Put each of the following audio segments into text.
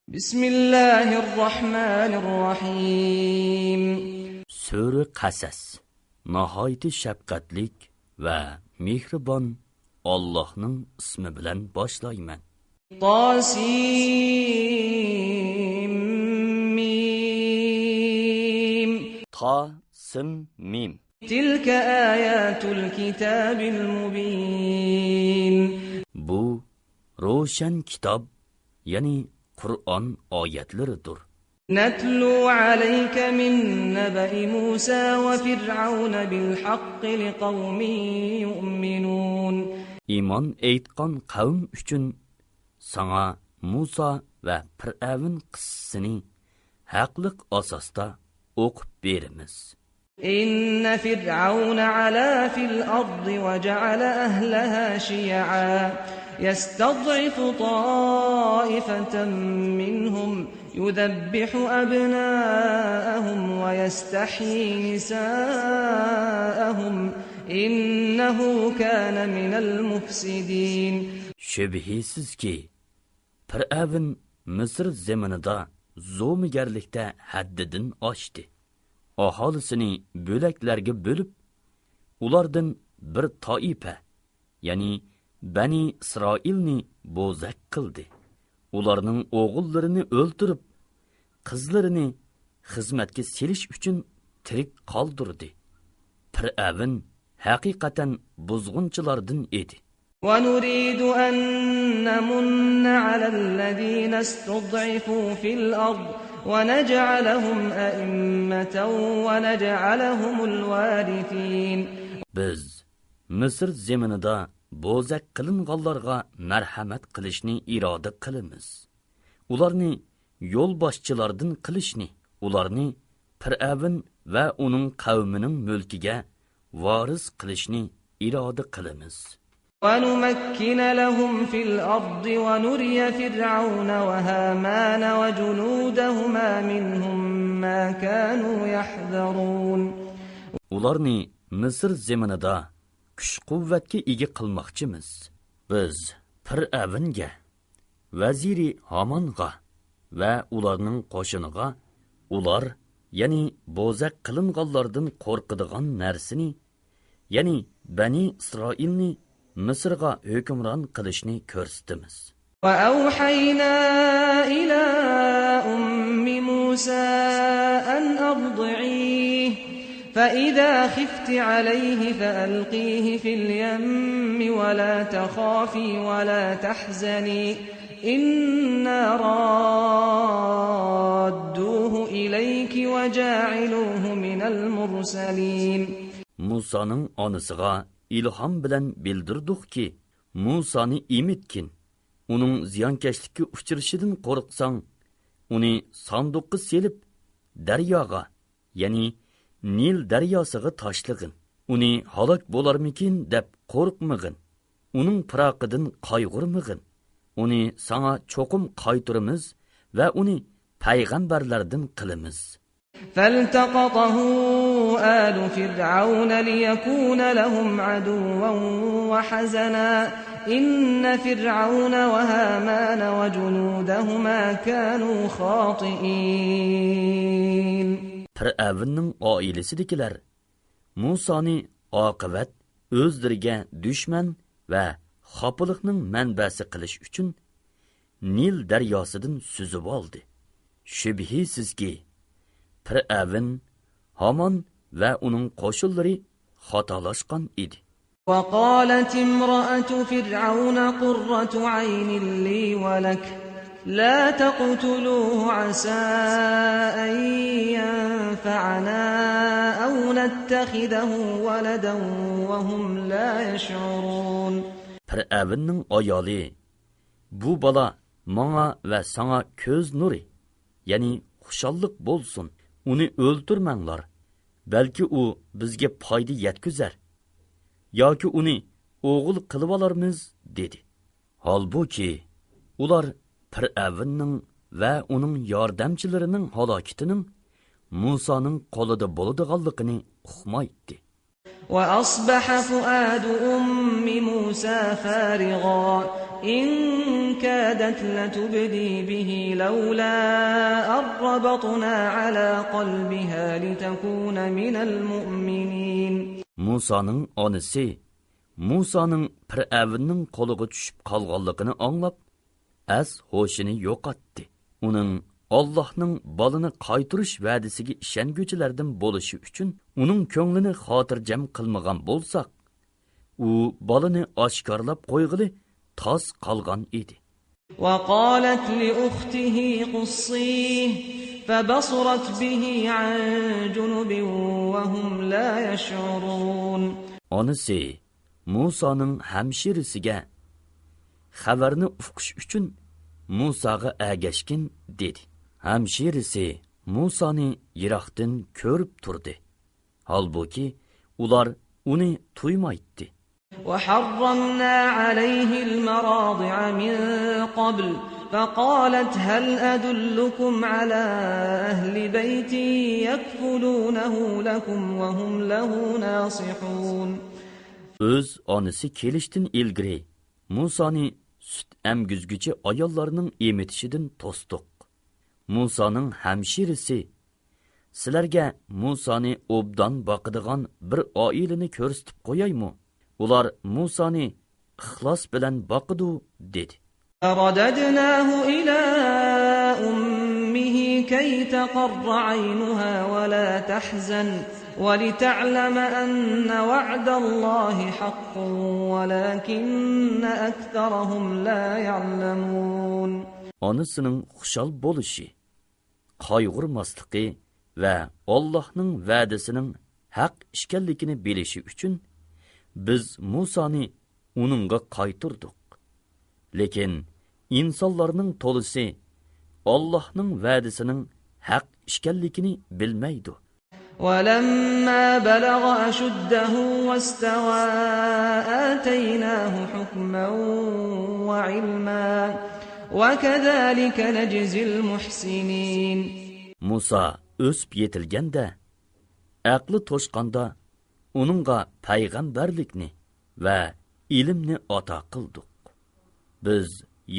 Bismillahirrahmanirrahim. Sura Qasas. Nihoyat shafqatlik va mehribon Allohning ismi bilan boshlayman. Tasim mim. Ta sim mim. Tilka ayatul kitabil mubin. Bu ro'shan kitob, ya'ni Qur'on oyatlaridir. نتلو عليك من نبأ موسى وفرعون بالحق لقوم يؤمنون. İman aytgan qavm uchun sana Musa va Fir'avn qissasini haqliq asosda o'qib beramiz. إن فرعون علا في الأرض وجعل أهلها شيعا يستضعف طائفة منهم يذبح أبناءهم ويستحيي نساءهم إنه كان من المفسدين. Şübhisiz ki Fir'avn Mısır zamanında zo'migarlikda haddidan oshdi. Aholisini bo'laklarga bo'lib, ulardan bir toifa, ya'ni Bani Isroilni bo'zak qildi. Ularning o'g'illarini o'ldirib, qizlarini xizmatga selish uchun tirik qoldirdi. Fir'avn haqiqatan buzg'unchilardan edi. ونريد أن نمن على الذين استضعفوا في الأرض ونجعلهم أئمة ونجعلهم الوارثين. Biz Mısır zamanida bo'zak qilinganlarga marhamat qilishni iroda qilamiz. Ularni yo'l boshchilardan qilishni, ularni Fir'avn va uning qavmining mulkiga voris qilishni iroda qilamiz. ونمكن لهم في الأرض ونري فرعون وهامان وجنودهما منهم ما كانوا يحذرون. Ularni Mısır zamanida kuch-quvvatga ega qilmoqchimiz. Biz Fir'avnga, vaziri Hamonga va ularning qo'shiniga ular, ya'ni bo'zak qilinganlardan qo'rqadigan narsani, ya'ni Bani Isroilni Mısırga hükümran qilishni ko'rsatamiz. وأوحينا إلى أم موسى أن أرضعيه فإذا خفت عليه فألقيه في اليم ولا تخافي ولا تحزني إنا رادوه إليك وجاعلوه من المرسلين. Musa'nın anısıga ilham bilan bildirdik-ki, Musa'ni emitkin. Uning ziyonkashlikka uchrashidan qo'rqsang, uni sanduqqa selib daryoga, ya'ni Nil daryosiga tashlag'in. Uni halok bo'larmikin deb qo'rqmag'in. Uning firoqidan qayg'urmag'in. Uni sana cho'qim qaytiramiz va uni payg'ambarlardan qilamiz. فالتقطه آل فرعون ليكون لهم عدوا وحزنا إن فرعون وهامان وجنودهما كانوا خاطئين. Fir'avnning oilasidagilar Musoni oqibat o'zlariga dushman va xofiliqning manbasi qilish uchun Nil daryosidan suzib oldi. Shubhisizki Fir'avn, Haman va uning qo'shinlari xatolashgan edi. وقالت امرأة فرعون قرة عين لي ولك لا تقتلوه عسى أن ينفعنا أو نتخذه ولدا وهم لا يشعرون. Fir'avnning ayoli, bu bola menga va sana ko'z nuri, ya'ni xushallik bo'lsin. Uni o'ldirmanglar. Balki u bizga foyda yetkazar. Yoki uni o'g'il qilib olarmiz dedi. Holbuki ular Fir'avnning va uning yordamchilarining halokatining Musoning qo'lida bo'ladiganligini uqmaydi. وأصبح فؤاد أم موسى فارغا إن كادت لتبدي به لولا أن ربطنا على قلبها لتكون من المؤمنين. Musa'nın anısı, Musa'nın Firavun'un qoluga tushib qolganligini anglab, az hoşini yo'qotdi. Uning Allohning balini qaytirish va'dasiga ishonguvchilardan bo'lishi uchun uning ko'nglini xotirjam qilmagan bo'lsak, u balini oshkorlab qo'yg'ili tos qolgan edi. وقالت لأخته قصيه فبصرت به عن جنب وهم لا يشعرون. Onisi Musa'nın hamshirisiga xabarni uqish uchun Musaga agashkin dedi. Hamshirisi Musa'ni yiroqdan ko'rib turdi. Halbuki ular uni tuymaydi. وحرمنا عليه المراضع من قبل فقالت هل أدلكم على أهل بيت يكفلونه لكم وهم له ناصحون. Öz onisi kelishtin ilgiri Musa'ni süt emgüzgüçü ayollarının emetishidan to'sdiq. Musa'nın hamshirisi sizlarga Musa'ni obdan boqadigan bir oilani ko'rsatib qo'yaymi? Ular Musa'ni ixlos bilan boqidi dedi. فرددناه إلى أمه كي تقر عينها ولا تحزن ولتعلم أن وعد الله حق ولكن أكثرهم لا يعلمون. Anısının xushal bo'lishi, qayg'urmasligi va Allohning va'dasining haq ekanligini bilishi uchun biz Musa'ni uningga qaytirdik. Lekin insonlarning to'lisi Allohning va'dasining haq ekanligini bilmaydi. ولما بلغ أشده واستوى آتيناه حكما وعلما وكذلك نجزي المحسنين. Musa o'sib yetilganda, aqli to'shqanda uningga payg'ambarlikni va ilmni ato qildik. Biz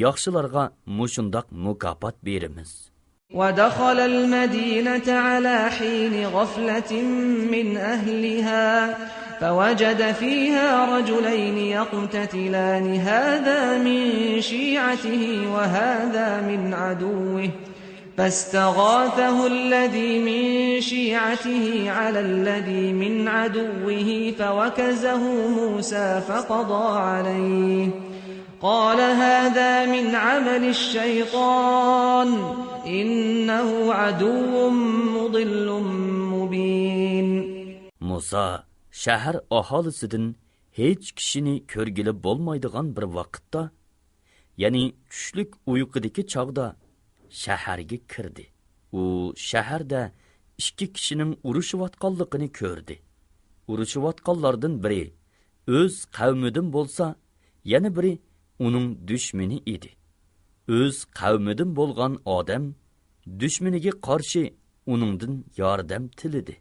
yaxshilarga mushundoq mukofot beramiz. ودخل المدينة على حين غفلة من أهلها فوجد فيها رجلين يقتتلان هذا من شيعته وهذا من عدوه فاستغاثه الذي من شيعته على الذي من عدوه فوكزه موسى فقضى عليه قال هذا من عمل الشيطان إنه عدو مضل مبين. Musa shahar aholisidan hech kishini ko'rgili bo'lmaydigan bir vaqtda, ya'ni tushlik uyqudagi chog'da shaharga kirdi. U shaharda ikki kishining urushayotganligini ko'rdi. Urushayotganlardan biri o'z qavmidan bo'lsa, yana biri uning dushmani edi. O'z qavmidan bo'lgan odam dushmaniga qarshi uningdan yordam tilidi.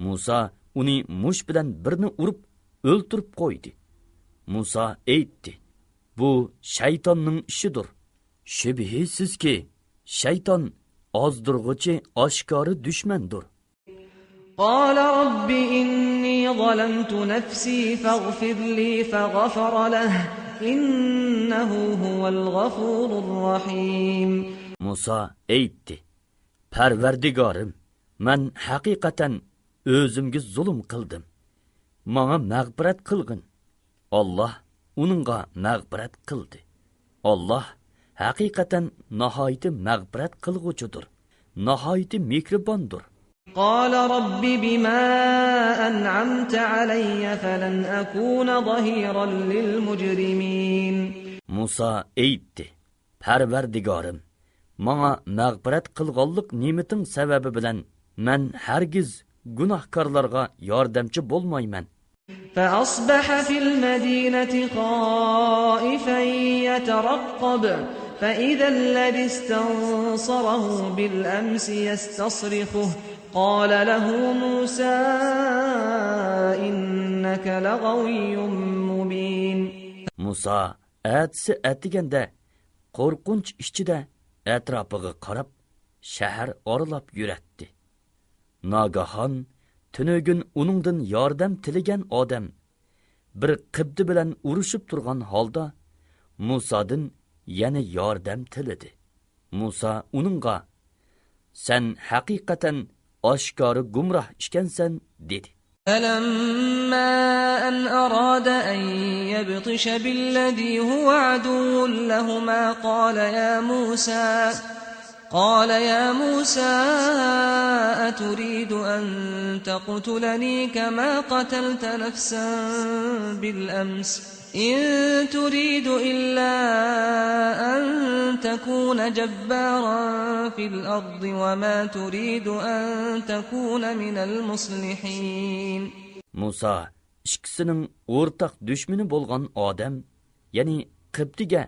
Musa uni mush bilan birini urib o'ltirib qo'ydi. Musa aytdi: "Bu shaytonning ishidir. Shubhisizki, shayton ozdirg'uchi oshkori dushmandir." قال رب إني ظلمت نفسي فاغفر لي فغفر له إنه هو الغفور الرحيم. Musa aytdi: "Parvardigorim, men haqiqatan o'zimga zulm qildim. Menga mag'firat qilgin." Alloh uningga mag'firat qildi. Alloh haqiqatan nihoyat mag'firat qilg'uchidir, nihoyat mehribondir. قال رب بما أنعمت علي فلن أكون ظهيرا للمجرمين. Musa aytdi: "Parvardigorim, menga mag'firat qilganlik ne'mating sababi bilan men hargiz gunohkorlarga yordamchi bo'lmayman." فأصبح في المدينة خائفا يترقب فإذا الذي استنصره بالأمس يستصرخه قال له موسى إنك لغوي مبين. Musa әтісі әтігенде, qorqunch ichida atrofiga qarab, shahar oralab yuratdi. Nagahon tunugin uningdan yordam tilagan odam bir qibdi bilan urushib turgan holda Musadan yana yordam tiladi. Musa uningga "Sen haqiqatan oshkora gumroh ishkansan" dedi. فلما أن أراد أن يبطش بالذي هو عدو لهما قال يا موسى أتريد أن تقتلني كما قتلت نفسا بالأمس إن تريد إلا أن تكون جبارا في الأرض وما تريد أن تكون من المصلحين. Musa ikkisining o'rtaq dushmani bo'lgan odam, ya'ni Qibtiga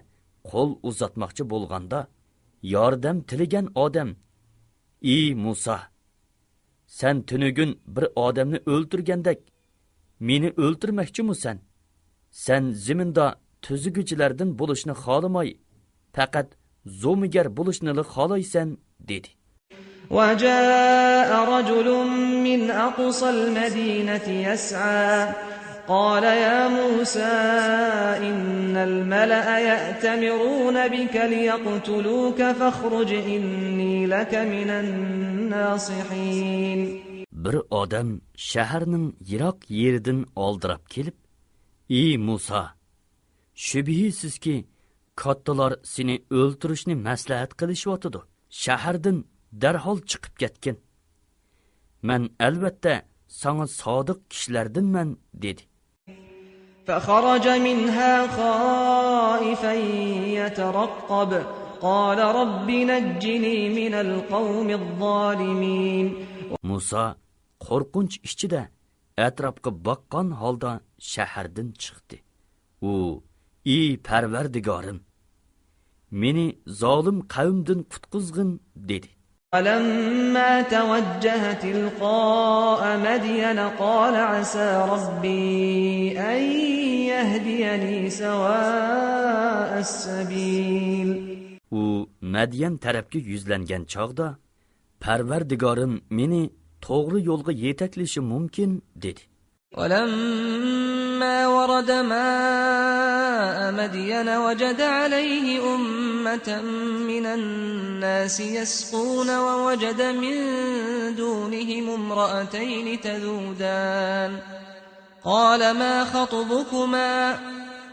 qo'l uzatmoqchi bo'lganda yordam tilagan odam: "Ey Musa, sen tunugin bir odamni o'ltirgandek meni o'ltirmoqchimisan? Sen ziminda tuzuguvchilardan bo'lishni xohlamay, faqat zo'migar bo'lishni xohlaysan" dedi. وجاء رجل من أقصى المدينة يسعى قال يا موسى إن الملأ يأتمرون بك ليقتلوك فاخرج إني لك من الناصحين. Bir odam shaharning yiroq yeridan oldirab kelib: "Ey Musa, shubhisizki kattalar seni o'ltirishni maslahat qilishyotidi. Shahardan darhol chiqib ketgin. Men albatta sana sodiq kishilardanman" dedi. فخرج منها خائفا يترقب قال رب نجني من القوم الظالمين. Musa qo'rqinch ichida atrofga boqqan holda shahardan chiqdi. U: "Ey Parvardigorim, meni zolim qavmdan qutqizgin" dedi. ولما توجه تلقاء مدين قال عسى ربي أن يهديني سواء السبيل. U Madyan tarafga yuzlangan chog'da Parvardigorim meni to'g'ri yo'lga yetaklashi mumkin dedi. ولما ورد ماء مدين وجد عليه أمة من الناس يسقون ووجد من دونهم امرأتين تذودان قال ما خطبكما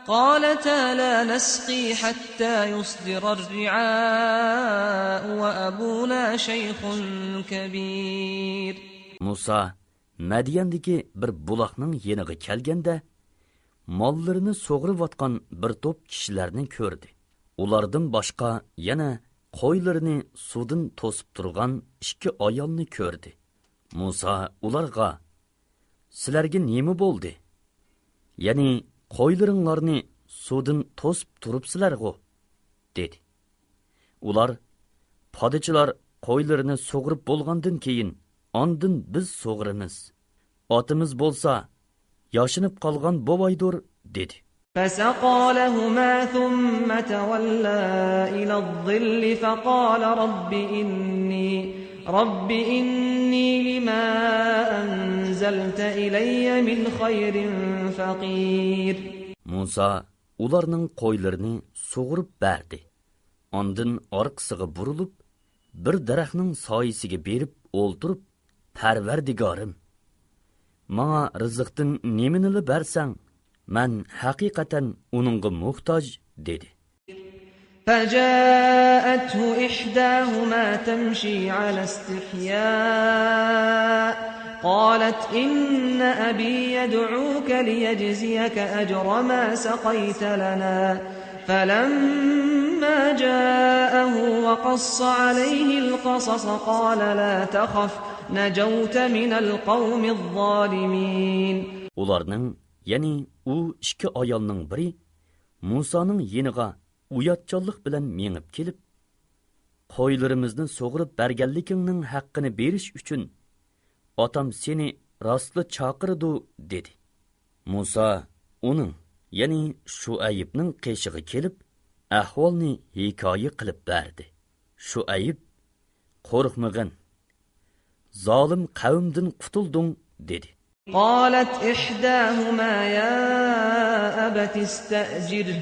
قالتا لا نسقي حتى يصدر الرعاء وأبونا شيخ كبير. Musa Madiyandagi bir buloqning yeniga kelganda mollarini so'g'irayotgan bir to'p kishilarni ko'rdi. Ulardan boshqa yana qo'ylarini suvdan to'sib turgan ikki ayolni ko'rdi. Musa ularga: "Sizlarga nima bo'ldi? Ya'ni qo'ylaringlarni suvdan to'sib turibsizlar-ku" dedi. Ular: "Podachilar qo'ylarini so'g'irib bo'lgandan keyin ondan biz so'g'irimiz. Otimiz bo'lsa yoshinib qolgan bo'vaydur" dedi. فسقى لهما ثم تولى إلى الظل فقال رب إني لما أنزلت إلي من خير فقير. Musa ularning qo'ylarini so'g'irib berdi. Ondan orqasiga burilib bir daraxtning soyasiga berib o'ltirib: "Parvardigorim, menga rizqdan nimani bersang, men haqiqatan uningga muhtoj" dedi. فجاءته إحداهما تمشي على استحياء قالت إن أبي يدعوك ليجزيك أجر ما سقيت لنا فلما جاءه وقص عليه القصص قال لا تخف نجوت من القوم الظالمين. Ularning, ya'ni u ikki ayolning biri Musaning yeniga uyatchanlik bilan mengib kelib, "Qo'ylarimizni so'g'irib berganligingning haqqini berish uchun otam seni rostli chaqirdi dedi. Musa uning, ya'ni Shuaybning qeshig'i kelib, ahvolni hikoya qilib berdi. Shuayb, qo'rqmag'in, zolim qavmdan qutulding dedi. قالت إحداهما يا أبت استأجره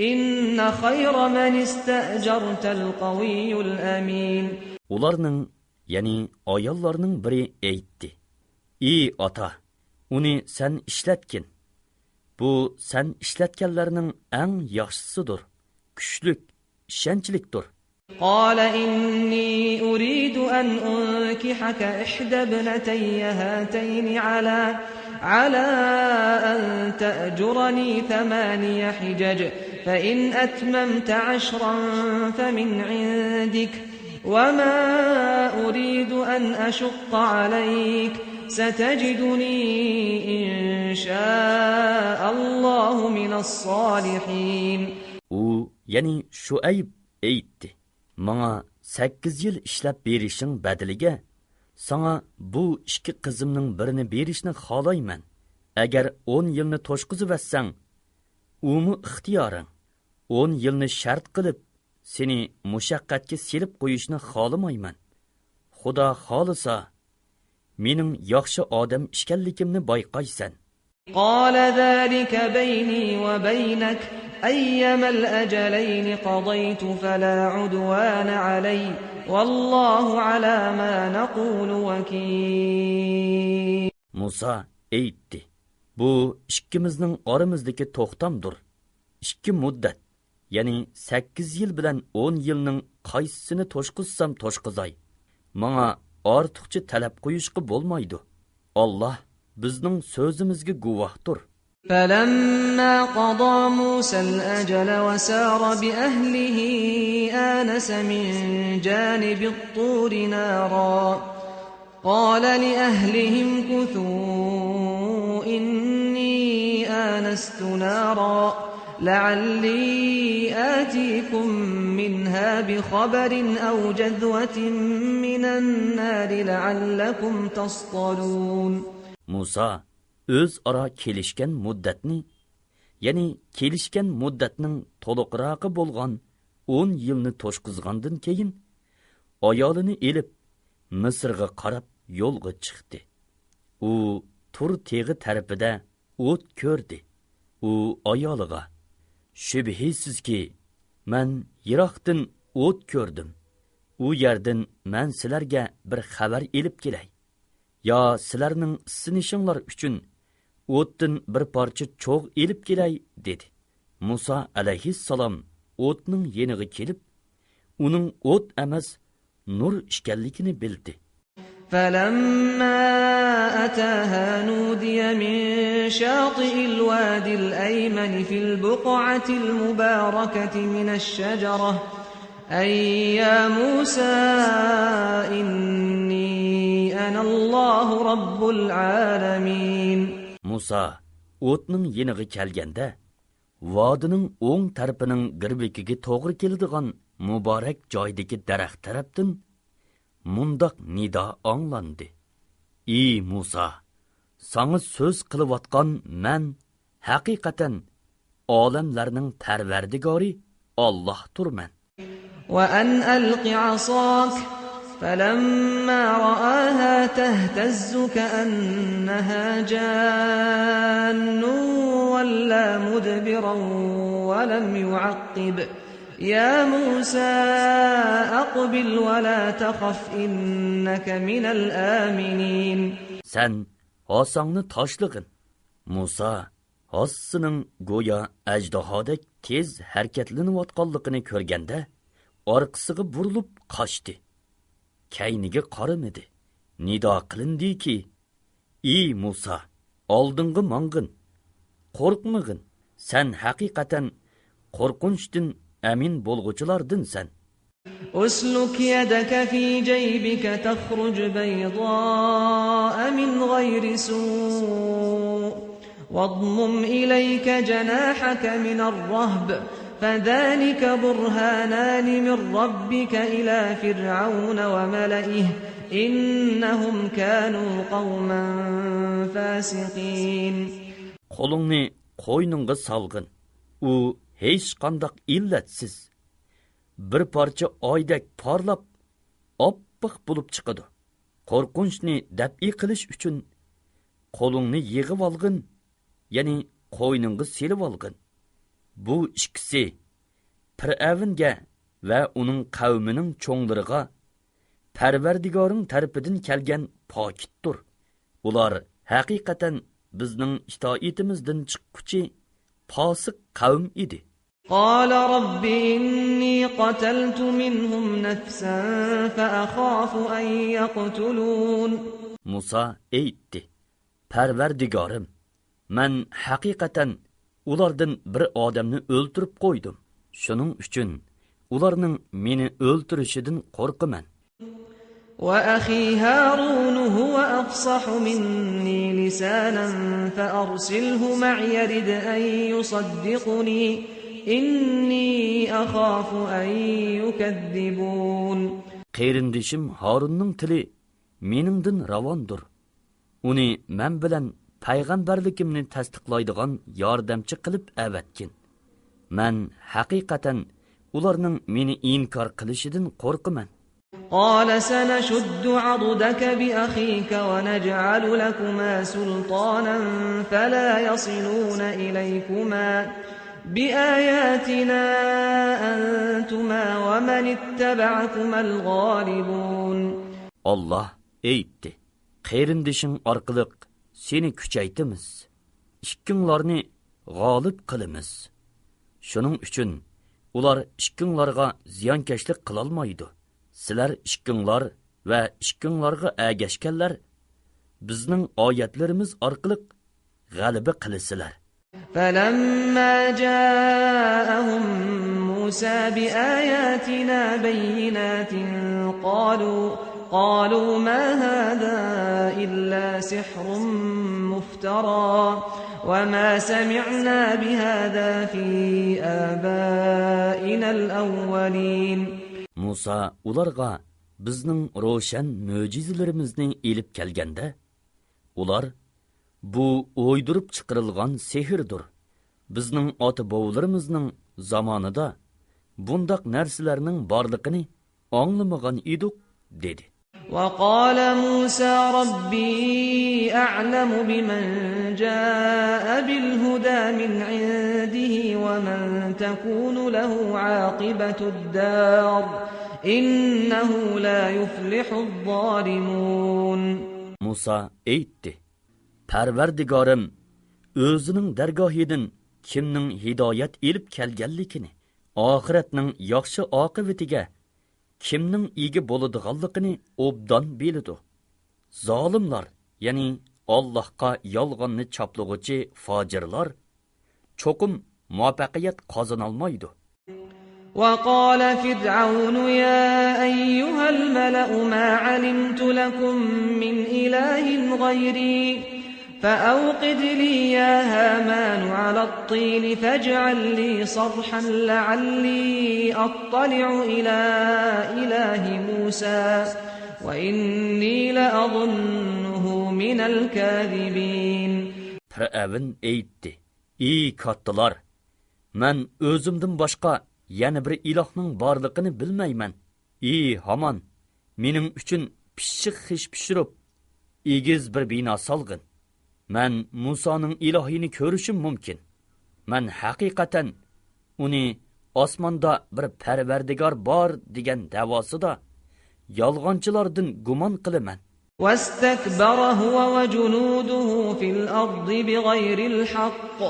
إن خير من استأجرت القوي الأمين. Ularning, ya'ni ayollarning biri aytdi: "Ey ota, uni sen ishlatgin. Bu sen ishlatganlarning eng yaxshisidir. Kuchlik, ishonchlikdir." قال إني أريد أن أنكحك إحدى ابنتي هاتين على أن تأجرني 8 حجج فإن أتممت 10 فمن عندك وما أريد أن أشق عليك ستجدني إن شاء الله من الصالحين. Yani Shuayb aytdi: "Manga 8 yil ishlab berishing badaliga sana bu 2 qizimning birini berishni xohlayman. Agar 10 yilni to'shqizib vassang, umi ixtiyoring. 10 yilni shart qilib seni mushaqqatga selib qo'yishni xohlamayman. Xudo xolisa, mening yaxshi odam ekanligimni bayqaysan." قال ذلك بيني وبينك أيما الأجلين قضيت فلا عدوان علي والله على ما نقول وكيل. Musa aytdi: "Bu ikkimizning oramizdagi to'xtamdir. 2 muddat, ya'ni 8 yil bilan 10 yilning qaysisini to'shqizsam to'shqizay. Menga ortiqcha talab qo'yishga bo'lmaydi. Alloh bizning so'zimizga guvohdir." فلما قضى موسى الأجل وسار بأهله آنس من جانب الطور نارا قال لأهلهم كثوا إني آنست نارا لعلي آتيكم منها بخبر أو جذوة من النار لعلكم تصطلون. Musa o'zaro kelishgan muddatni, ya'ni kelishgan muddatning to'liqroqi bo'lgan 10 yilni to'shqizgandan keyin ayolini elib Misrga qarab yo'lga chiqdi. U Tur teg'i tarafida o't ko'rdi. U ayoliga: "Shubhisizki, men Yiroqdan o't ko'rdim. U yerdan men sizlarga bir xabar elib kelay. Ya sizlarning sinishinglar uchun o'tdan bir parcha cho'g' elib kelay" dedi. Musa alayhissalom o'tning yeniga kelib, uning o't emas, nur ekanligini bildi. فلما أتاها نودي من شاطئ الوادي الأيمن في البقعة المباركة من الشجرة أي يا موسى إني أنا الله رب العالمين. Musa o'tning yeniga kelganda, vodining o'ng tarafining girbekiga to'g'ri keladigan muborak joydagi daraxt tarafdan mundoq nido anglandi: "Ey Musa, sana so'z qilayotgan men haqiqatan olamlarning parvardigori Allohdirman. وأن ألق عصاك فلما رآها تهتز كأنها جان ولا مدبرا ولم يعقب يا موسى أقبل ولا تخف إنك من الآمنين. Sen asangni tashlag'in. Musa Hassının go'yo ajdahodek tez harakatlanayotganligini ko'rganda, orqasiga burilib qochdi. Kayniga qaramadi. Nido qilindiki: "Ey Musa, oldinga mang'in. Qo'rqmag'in. Sen haqiqatan qo'rqinchdan amin bo'lg'uchilardinsan." أسلك يدك في جيبك تخرج بيضاء من غير سوء واضمم إليك جناحك من الرهب فذلك برهانان من ربك إلى فرعون وملئه إنهم كانوا قوما فاسقين. Qo'lingni qo'yningga solg'in. U hech qanday illatsiz bir parcha oydek parlab oppoq bo'lib chiqadi. Qo'rqinchni dab'i qilish uchun qo'lingni yig'ib olg'in, ya'ni qo'yningga selib olg'in. Bu ikkisi Fir'avnga va uning qavmining cho'nglariga Parvardigoring tarafidan kelgan pokitdir. Ular haqiqatan bizning itoatimizdan chiqquchi fosiq qavm edi. قال رب إني قتلت منهم نفسا فأخاف أن يقتلون. Musa aytdi: Parvardigorim, men haqiqatan ulardan bir odamni o'ltirib qo'ydim. Shuning uchun ularning meni o'ltirishidan qo'rqaman. وأخي هارون هو أفصح مني لسانا فأرسله معي يرد أن يصدقني إني أخاف أن يكذبون. Qeyrindishim Harunning tili meningdan ravondir. Uni men bilan payg'ambarligimni tasdiqlaydigan yordamchi qilib avatgin. Men haqiqatan ularning meni inkor qilishidan qo'rqaman. قال سنشد عضدك بأخيك ونجعل لكما سلطانا فلا يصلون إليكما بآياتنا أنتما ومن اتبعكما الغالبون. Allah aytdi: Qeyrindishing orqali seni kuchaytimiz. Ikkinglarni g'olib qilamiz. Shuning uchun ular ikkinglarga ziyonkashlik qila olmaydi. Sizlar ikkinglar va ikkinglarga agashganlar bizning oyatlarimiz orqali g'alaba qilasizlar. فلما جاءهم موسى بآياتنا بينات قالوا ما هذا إلا سحر مفترى وما سمعنا بهذا في آبائنا الأولين. Musa ularga bizning ro'shan mo'jizalarimizni elib kelganda, ular bu o'ydirib chiqarilgan sehrdir. Bizning ota-bovlarimizning zamonida bundaq narsalarning borligini anglamagan edik dedi. وقال موسى ربي أعلم بمن جاء بالهدى من عنده ومن تكون له عاقبة الدار إنه لا يفلح الظالمون. Musa aytdi: Parvardigorim o'zining dargohidan kimning hidoyat elib kelganligini, oxiratning yaxshi oqibatiga kimning ega bo'ladiganligini obdan biladi. Zolimlar, ya'ni Allohga yolg'onni chaplag'uchi fojirlar cho'qim muvaffaqiyat qozona olmaydi. وقال فرعون يا أيها الملأ ما علمت لكم من إله غيري فأوقد لي يا هامان على الطين فاجعل لي صرحا لعلي أطلع إلى إله موسى وإني لأظنه من الكاذبين. Firavun aytdi: Ey kattalar, men o'zimdan boshqa yana bir ilohning borligini bilmayman. Ey Haman, mening uchun pishiq xish pishirib, egiz bir bino solg'in. Men Musoning ilohini ko'rishim mumkin. Men haqiqatan uni osmonda bir parvardigor bor degan davosida yolg'onchilardan gumon qilaman. واستكبر هو وجنوده في الأرض بغير الحق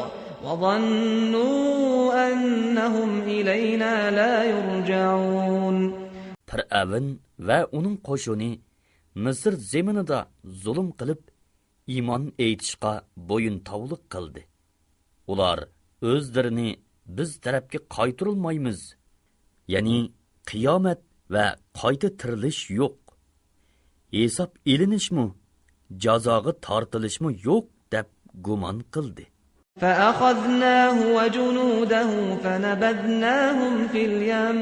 وظنوا أنهم إلينا لا يرجعون. Firavun va uning qo'shini Misr zaminida zulm qilib iymon aytishga bo'yin tovliq qildi. Ular o'zlarini biz tarafga qaytarilmaymiz, ya'ni qiyomat va qayta tirilish yo'q, hisob elinishmi, jazoga tortilishmi yo'q deb gumon qildi. فأخذناه وجنوده فنبذناهم في اليم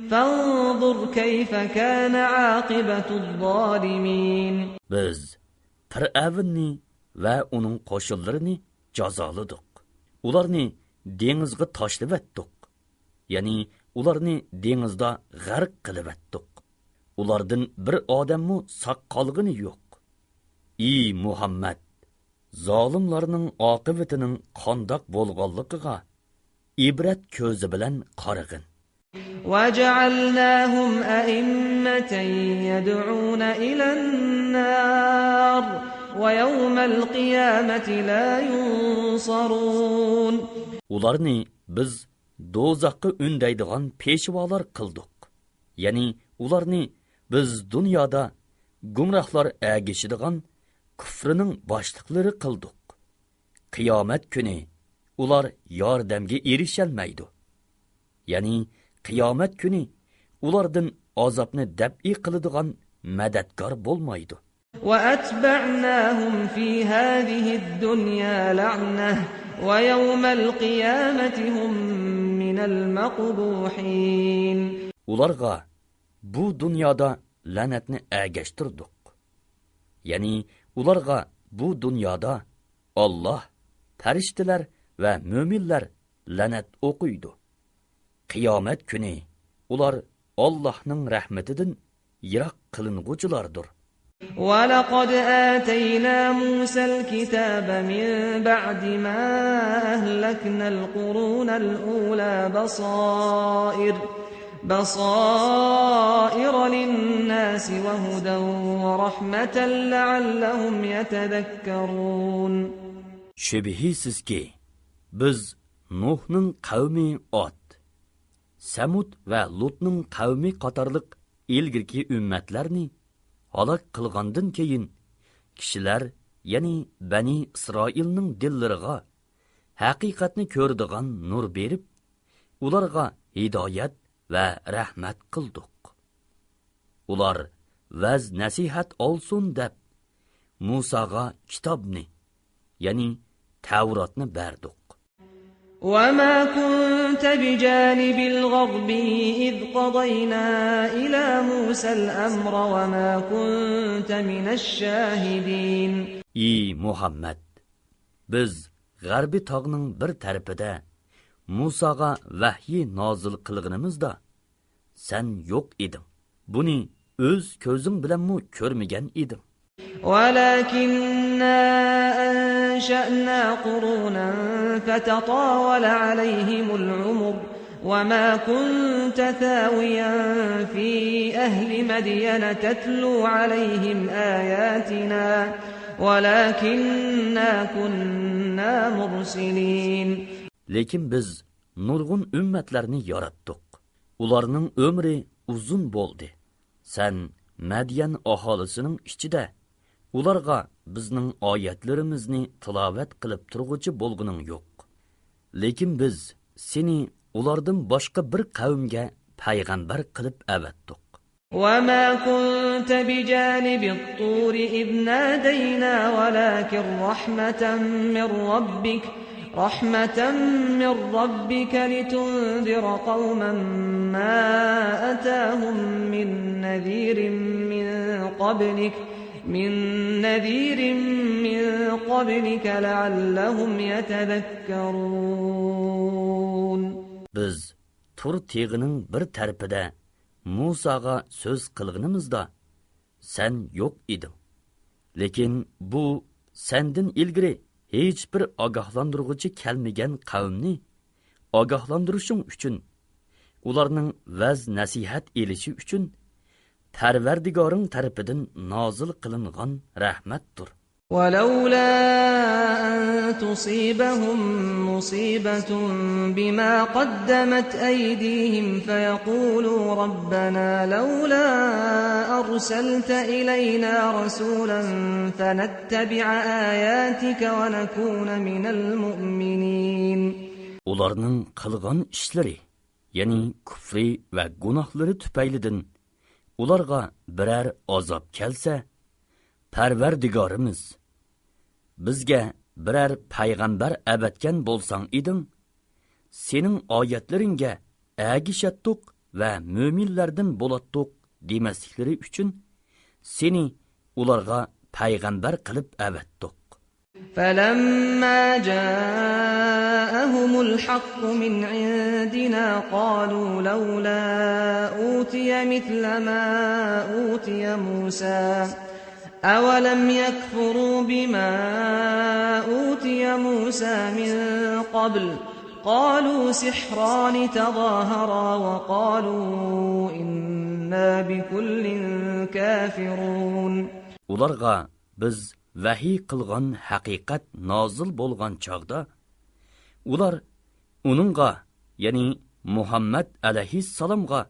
فانظر كيف كان عاقبة الظالمين. Biz Fir'avnni va uning qo'shinlarini jazoladik. Ularni dengizga tashlab etdik. Ya'ni ularni dengizda g'arq qilib etdik. Ulardan bir odammi saq qolgani yo'q. Ey Muhammad, zolimlarning oqibatining qandoq bo'lganligiga ibrat ko'zi bilan qarag'in. وجعلناهم أئمة يدعون إلى النار ويوم القيامة لا ينصرون. Ularni biz dozaqqa ündaydigan peşvalar qildik. Ya'ni ularni biz dunyoda gumrohlar agishadigan kufrining boshliqlari qildik. Qiyomat kuni ular yordamga erisholmaydi. Ya'ni qiyomat kuni ulardan azobni dab'i qiladigan madadkor bo'lmaydi. وأتبعناهم في هذه الدنيا لعنة ويوم القيامة هم من المقبوحين. Ularga bu dunyoda la'natni agashtirdik. Ya'ni ularga bu dunyoda Alloh, farishtalar va mo'minlar la'nat o'qiydi. Qiyomat kuni ular Allohning rahmatidan yiroq qilinguchilardir. ولقد آتينا موسى الكتاب من بعد ما أهلكنا القرون الأولى بصائر للناس وهدى ورحمة لعلهم يتذكرون. Şübihisiz ki biz Nuh'ның qavmi Ad, Samud va Lut'ның qavmi qatorliq ilgirki ummatlarni halak qilgandan keyin kishilar, ya'ni Bani Isroilning dillariga haqiqatni ko'radigan nur berib, ularga hidoyat va rahmat qildik. Ular vaz nasihat olsun deb Musaga kitobni, ya'ni Tavratni berdik. وما كنت بجانب الغرب إذ قضينا إلى موسى الأمر وما كنت من الشاهدين. Ey Muhammad, biz G'arbiy tog'ning bir tarafida Musaga vahyi nozil qilganimizda sen yo'q eding. Buni o'z ko'zing bilanmi ko'rmagan eding. ولكننا أنشأنا قرونا فتطاول عليهم العمر وما كنت ثاويا في أهل مدين تتلو عليهم آياتنا ولكننا كنا مرسلين. Lekin biz nurg'un ummatlarni yaratdik. Ularning umri uzun bo'ldi. Sen Madyan aholisining ichida ularga bizning oyatlarimizni tilovat qilib turg'uchi bo'lguning yo'q. Lekin biz seni ulardan boshqa bir qavmga payg'ambar qilib avatdik. وما كنت بجانب الطور إذ نادينا ولكن رحمة من ربك لتنذر قوما ما أتاهم من نذير من قبلك لعلهم يتذكرون. Biz Tur teg'ining bir tarafida Musaga so'z qilganimizda sen yo'q eding. Lekin bu sendin ilgari hech bir ogohlantiruvchi kelmagan qavmni ogohlantirishing uchun, ularning vaz nasihat elishi uchun Parvardigoring tarafidan nozil qilingan rahmatdir. ولولا أن تصيبهم مصيبة بما قدمت أيديهم فيقولوا ربنا لولا أرسلت إلينا رسولا فنتبع آياتك ونكون من المؤمنين. Ularning qilgan ishlari, ya'ni kufri va gunohlari tufaylidan ularga biror azob kelsa, Parvardigorimiz, bizga biror payg'ambar avatgan bo'lsang eding, sening oyatlaringga agishatdik va mo'minlardan bo'latdiq demasliklari uchun seni ularga payg'ambar qilib avatdiq. فَلَمَّا جَاءَهُمُ الْحَقُّ مِنْ عِنْدِنَا قَالُوا لَوْلَا أُوتِيَ مِثْلَ مَا أُوتِيَ مُوسَى أَوَلَمْ يَكْفُرُوا بِمَا أُوتِيَ مُوسَى مِنْ قَبْلُ قَالُوا سِحْرَانِ تَظَاهَرَا وَقَالُوا إِنَّا بِكُلٍّ كَافِرُونَ. Ularga biz vahiy qilgan haqiqat nozil bo'lgan chog'da ular uningga, ya'ni Muhammad alayhissalomga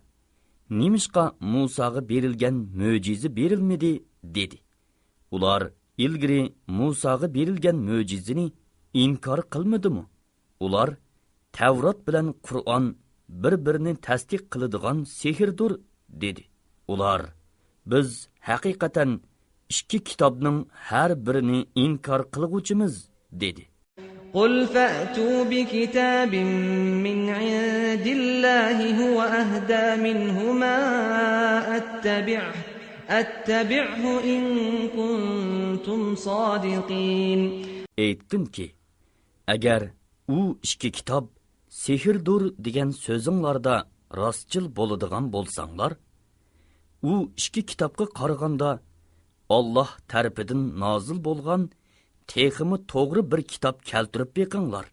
nimishqa Musoga berilgan mo'jiza berilmadi dedi. Ular ilgari Musoga berilgan mo'jizani inkor qilmadimi? Ular Tavrat bilan Qur'on bir-birini tasdiq qiladigan sehrdir dedi. Ular biz haqiqatan ikki kitobning har birini inkor qilguvchimiz dedi. قُلْ فَأْتُوا بِكِتَابٍ مِّنْ عِندِ اللَّهِ هُوَ أَهْدَى مِنْهُمَا أَتَّبِعْهُ إِن كُنتُمْ صَادِقِينَ. Aytdim ki, agar u ikki kitob sehrdir degan so'zinglarda rostchil bo'ladigan bo'lsanglar, u ikki kitobga qaraganda Allah tarafidan nozil bo'lgan teximi to'g'ri bir kitob keltirib beqinglar.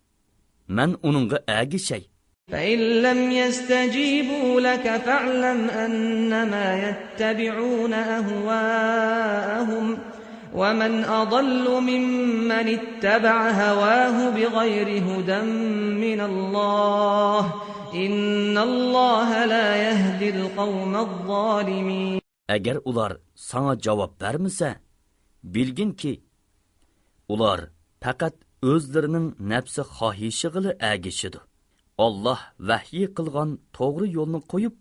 Men uningga agishay. فَإِن لَّمْ يَسْتَجِيبُوا لَكَ فَاعْلَمْ أَنَّمَا يَتَّبِعُونَ أَهْوَاءَهُمْ وَمَنْ أَضَلُّ مِمَّنِ اتَّبَعَ هَوَاهُ بِغَيْرِ هُدًى مِّنَ اللَّهِ إِنَّ اللَّهَ لَا يَهْدِي الْقَوْمَ الظَّالِمِينَ. Agar ular sana javob bermasa, bilgin ki ular faqat o'zlarining nafsi xohishiga agishidir. Allah vahiy qilgan to'g'ri yo'lni qo'yib,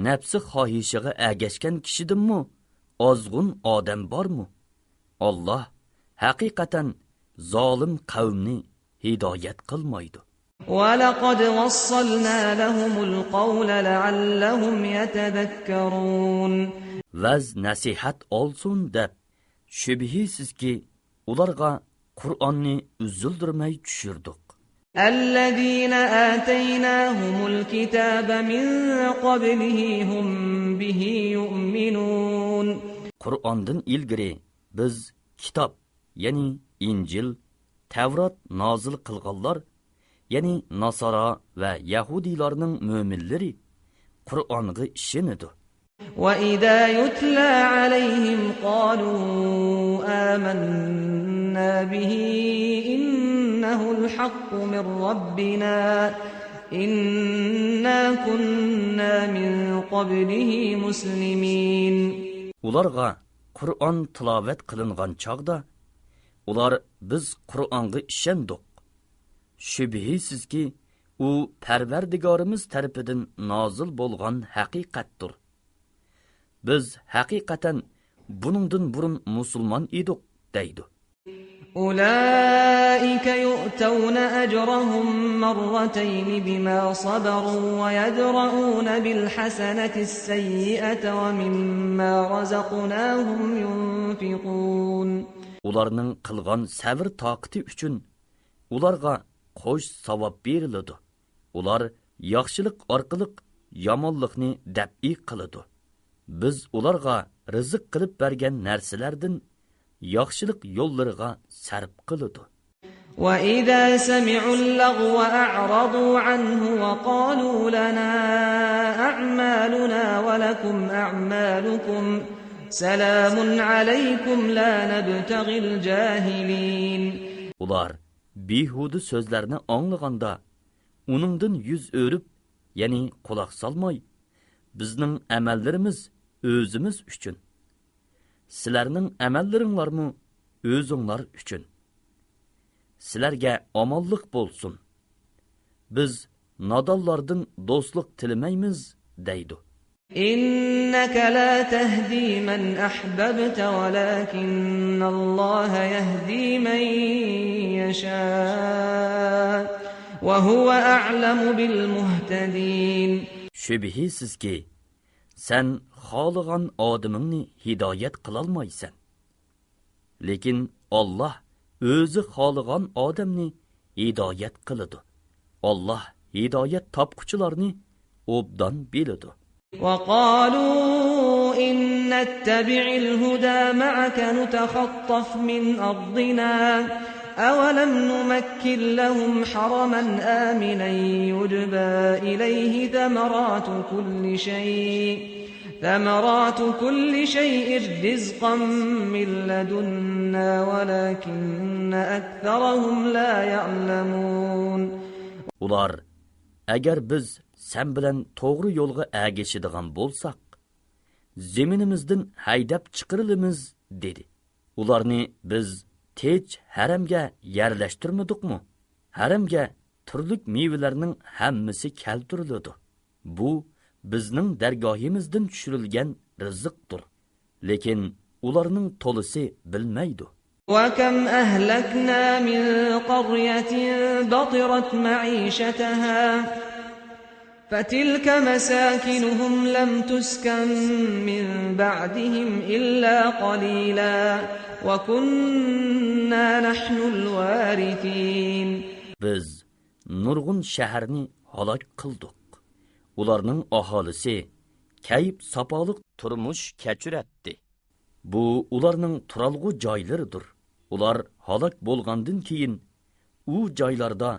nafsi xohishiga agashgan kishidinmi ozg'un odam bormi? Allah haqiqatan zolim qavmni hidoyat qilmaydi. وَلَقَدْ وَصَّلْنَا لَهُمُ الْقَوْلَ لَعَلَّهُمْ يَتَذَكَّرُونَ. Vaz nasihat olsun deb shubhisizki ularga Qur'onni uzildirmay tushirdik. الَّذِينَ آتَيْنَاهُمُ الْكِتَابَ مِنْ قَبْلِهِ هُمْ بِهِ يُؤْمِنُونَ. Qur'ondan ilgari biz kitob, ya'ni Injil, Tavrat nozil qilganlar, ya'ni Nasara va Yahudilarning mo'minlari Qur'onga ishonadi. وَإِذَا يُتْلَى عَلَيْهِمْ قَالُوا آمَنَّا بِهِ إِنَّهُ الْحَقُّ مِنْ رَبِّنَا إِنَّا كُنَّا مِنْ قَبْلِهِ مُسْلِمِينَ. Ularga Qur'on tilovat qilingan chog'da ular biz Qur'onga ishondik. Shubhisizki u Parvardigorimiz tarafidan nozil bo'lgan haqiqatdir. Biz haqiqatan buningdan burun musulmon edik deydi. أُولَئِكَ يُؤْتَوْنَ أَجْرَهُمْ مَرَّتَيْنِ بِمَا صَبَرُوا وَيَدْرَؤُونَ بِالْحَسَنَةِ السَّيِّئَةَ وَمِمَّا رَزَقْنَاهُمْ يُنْفِقُونَ. Ularning qilgan sabr toqati uchun ularga qo'sh savob beriladi. Ular yaxshilik orqali yomonlikni dab'i qiladi. Biz ularga rizq qilib bergan narsalardan yaxshilik yo'llariga sarf qiladi. وَإِذَا سَمِعُوا اللَّغْوَ أَعْرَضُوا عَنْهُ وَقَالُوا لَنَا أَعْمَالُنَا وَلَكُمْ أَعْمَالُكُمْ سَلَامٌ عَلَيْكُمْ لَا نَبْتَغِي الْجَاهِلِينَ. Ular behuda so'zlarni anglaganda uningdan yuz o'rib, ya'ni quloq solmay, bizning amallarimiz o'zimiz uchun, sizlarning amallaringlarmi o'zinglar uchun. Sizlarga omonlik bo'lsin. Biz nodonlardan do'stlik tilamaymiz deydi. İnnaka la tahdi man ahbabta walakinnalloha yahdi man yasha wa huwa a'lamu bil muhtadin. Şübihəsizki, sen xohlagan odamingni hidoyat qilolmaysan. Lekin Allah o'zi xohlagan odamni hidoyat qiladi. Allah hidoyat topquchilarni obdan biladi. وقالوا إن نتبع الهدى معك نتخطف من أرضنا أولم نمكن لهم حرما آمنا يجبى إليه ثمرات كل شيء رزقا من لدنا ولكن أكثرهم لا يعلمون. Ular, agar biz sen bilan to'g'ri yo'lga ergashadigan bo'lsak, zeminimizdan haydab chiqarilamiz dedi. Ularni biz tej haramga yerlashtirmadikmi? Haramga turlik mevalarning hammasi keltiriladi. Bu bizning dargohimizdan tushirilgan rizqdir. Lekin ularning to'lisi bilmaydi. وكم أهلكنا من قرية بطرت معيشتها فتلك مساكنهم لم تسكن من بعدهم إلا قليلا وكنا نحن الوارثين. Biz nurg'un shaharni halok qildik. Ularning aholisi kayib sopoliq turmush kechiratdi. Bu ularning turalg'u joylaridir. Ular halok bo'lgandan keyin u joylarda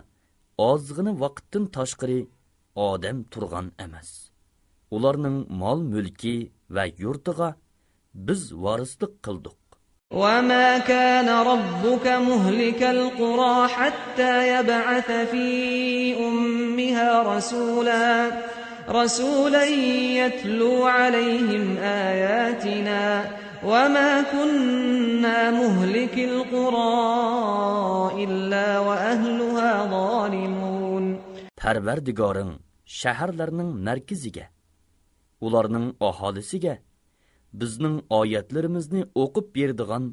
ozgina vaqtdan tashqari odam turgan emas. Ularning mol mulki va yurtiga biz varislik qildik. وما كان ربك مهلك القرى حتى يبعث في أمها رسولا يتلو عليهم آياتنا وما كنا مهلك القرى إلا وأهلها ظالمون. Parvardigoring shaharlarning markaziga, ularning aholisiga bizning oyatlarimizni o'qib beradigan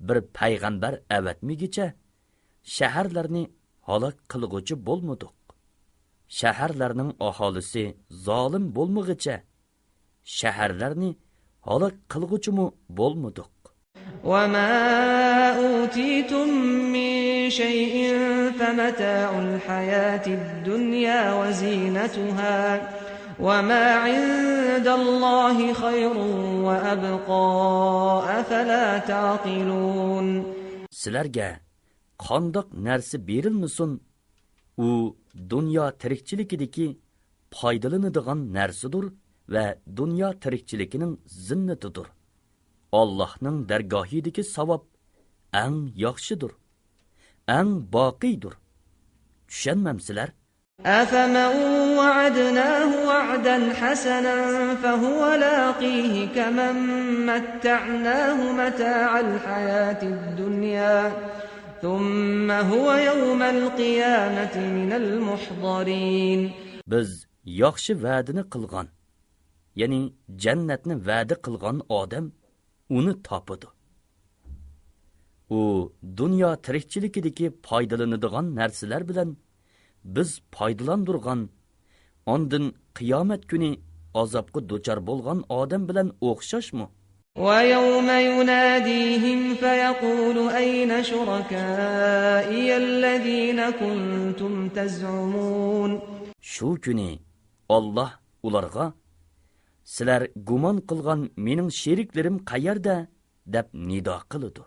bir payg'ambar avatmigicha shaharlarni halok qilg'uchi bo'lmadik. Shaharlarning aholisi zolim bo'lmagicha shaharlarni halok qilg'uchimi bo'lmadik. وما أوتيتم من شيء فمتاع الحياة الدنيا وزينتها وما عند الله خير وأبقى أفلا تعقلون. Sizlarga qandoq narsa berilmasin, u dunyo tirikchiligidagi foydalanadigan narsadir va dunyo tirikchiligining zinnatidir. Allohning dargohidagi savob eng yaxshidir, eng boqiydir. Tushunmamsizlar? أفمن وعدناه وعدا حسنا فهو لاقيه كمن متعناه متاع الحياة الدنيا ثم هو يوم القيامة من المحضرين. Biz yaxshi va'dini qilgan, ya'ni jannatni va'da qilgan odam uni topadi. U dunyo tirikchiligidagi foydalanadigan narsalar bilan biz foydalandırgan, ondan qiyomat kuni azobga duchor bo'lgan odam bilan o'xshashmi? وَيَوْمَ يُنَادِيهِمْ فَيَقُولُ أَيْنَ شُرَكَائِيَ الَّذِينَ كُنْتُمْ تَزْعُمُونَ. Shu kuni Allah ularga, sizlar gumon qilgan mening sheriklarim qayerda deb nido qiladi.